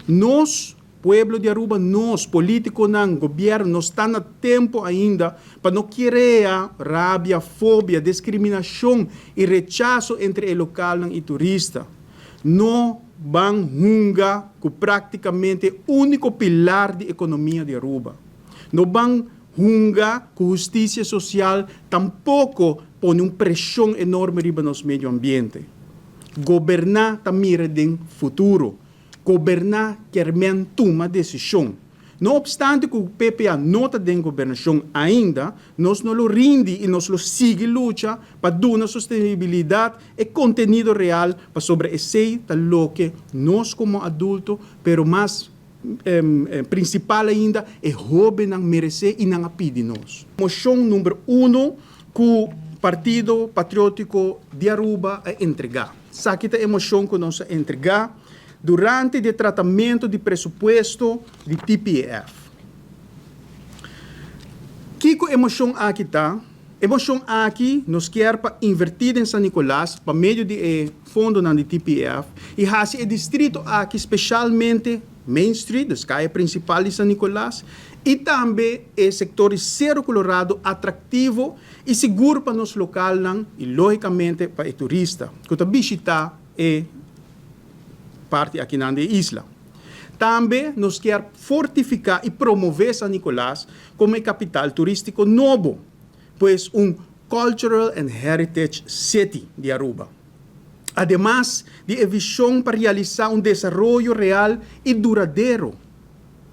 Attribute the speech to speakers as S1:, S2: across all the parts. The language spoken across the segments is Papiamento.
S1: Nos, pueblo di Aruba, nos, politiconan, gobierno, nos ta na tempo ainda pa no crea rabia, fobia, discriminacion y rechaso entre e localnan y turista. No ban hunga cu practicamente unico pilar di economia di Aruba. No ban hunga cu husticia social, tampoco pone un presion enorme riba nos medio ambiente. Goberna ta mira den futuro. Goberna kiermen tuma decision. No obstante cu PPA no ta den gobernacion ainda, nos no lo rindi y nos lo sigui lucha pa duna sostenibilidad y contenido real pasobra esey ta loke nos como adulto, pero mas principal ainda, e hobennan merece y nan a pidi nos. Mocion number 1 cu Partido Patriotico di Aruba a entrega. Esaki ta e mocion cu nos a entrega durante e tratamento di presupuesto di TPF. Kico e mocion aki ta? E mocion aki nos kier pa inverti den San Nicolas pa medio di e fondonan di TPF y haci e distrito aki, specialmente Main Street, e caya principal di San Nicolas, y tambe e sector di Cero Colorado atractivo y sigur pa nos localnan y logicamente pa e turista cu ta bishita e parti aki na isla. Tambe nos kier fortifica y promove San Nicolas como capital turistico nobo, pues un Cultural and Heritage City di Aruba. Ademas di vision pa realisa un desaroyo real y duradero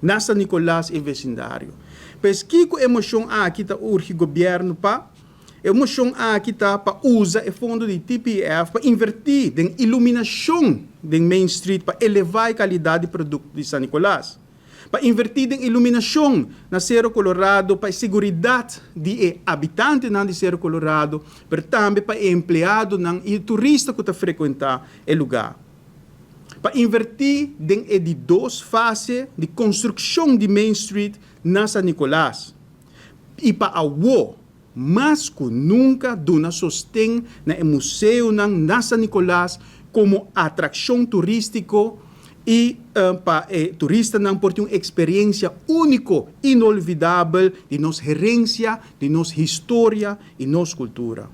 S1: na San Nicolas y vecindario. Pues kico e mocion aki ta urgi gobierno pa? E mocion aki ta pa usa e fondo di TPF pa inverti den iluminacion di Main Street pa eleva e calidad di producto di San Nicolas. Pa inverti den iluminacion na Cero Colorado pa seguridad di habitantenan di Cero Colorado, pero tambe pa empleadonan y turista cu ta frecuenta e lugar. Pa inverti den e di dos fase di construccion di Main Street na San Nicolas. Y pa awo, mas cu nunca, duna sosten na museonan na San Nicolas como atraccion turistico y pa turistanan por tin un experiencia unico, inolvidabel di nos herencia, di nos historia y nos cultura.